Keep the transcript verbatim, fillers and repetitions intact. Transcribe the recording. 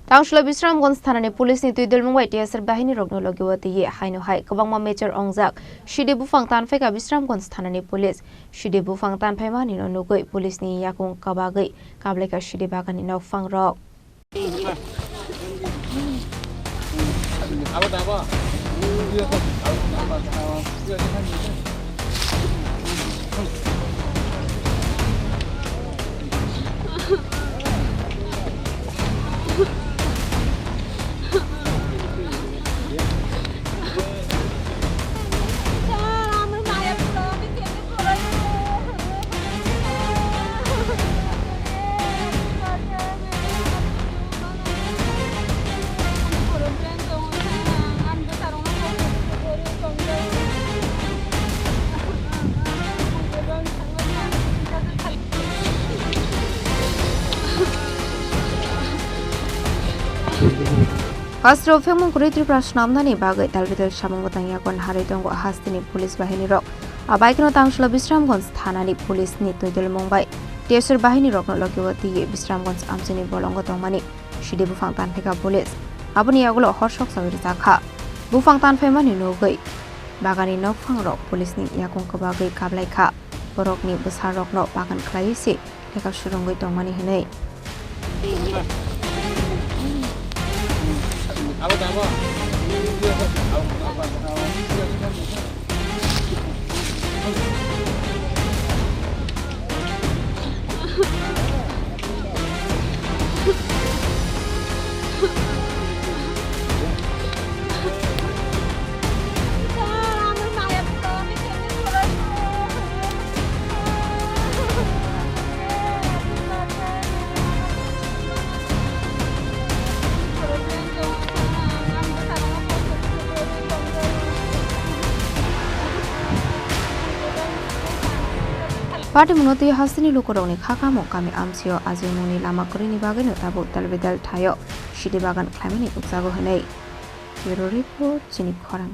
Tangshla Bisramganj thanani police ni twi dulmung bai T S R bahini rokno logi o twiwi haino hai kwbangma mechar ongjak. Sidi buphang tanphaikha Bisramganj thanani police. Sidi buphang tanphaimani no nugwi police ni yakung kwbagwi kablaikha sidi bagan ni nokphang rok. Hasteo phengmung kwrwi Tripura swnamnani bagwi talbital samung bwtang yago naharwi tongo hasteni police bahini rok. Abaikeno Tangshla Bisramganj thanani police ni twi dulmung bai T S R bahini rokno logi o twiwi Bisramganj amchini bolongo tongmani sidi buphang tanphaikha police. Aboni yagulo hor sok sawi rwjakha. Buphang tanphaimani nugwi bagani nokphang rok police ni yakung kwbagwi kablaikha. Borokni bwsarokno bagan khlaiwi se lekha surungwi tongmani hwnwi. Patimungno twi hasteni lukurokni kha kamo kami amchio ajimungni lama kwrwini bagwino tabuk dalbidal thaio sidi bagan khlaimani nukjago hwnwi. Bureau Report, chini khorang.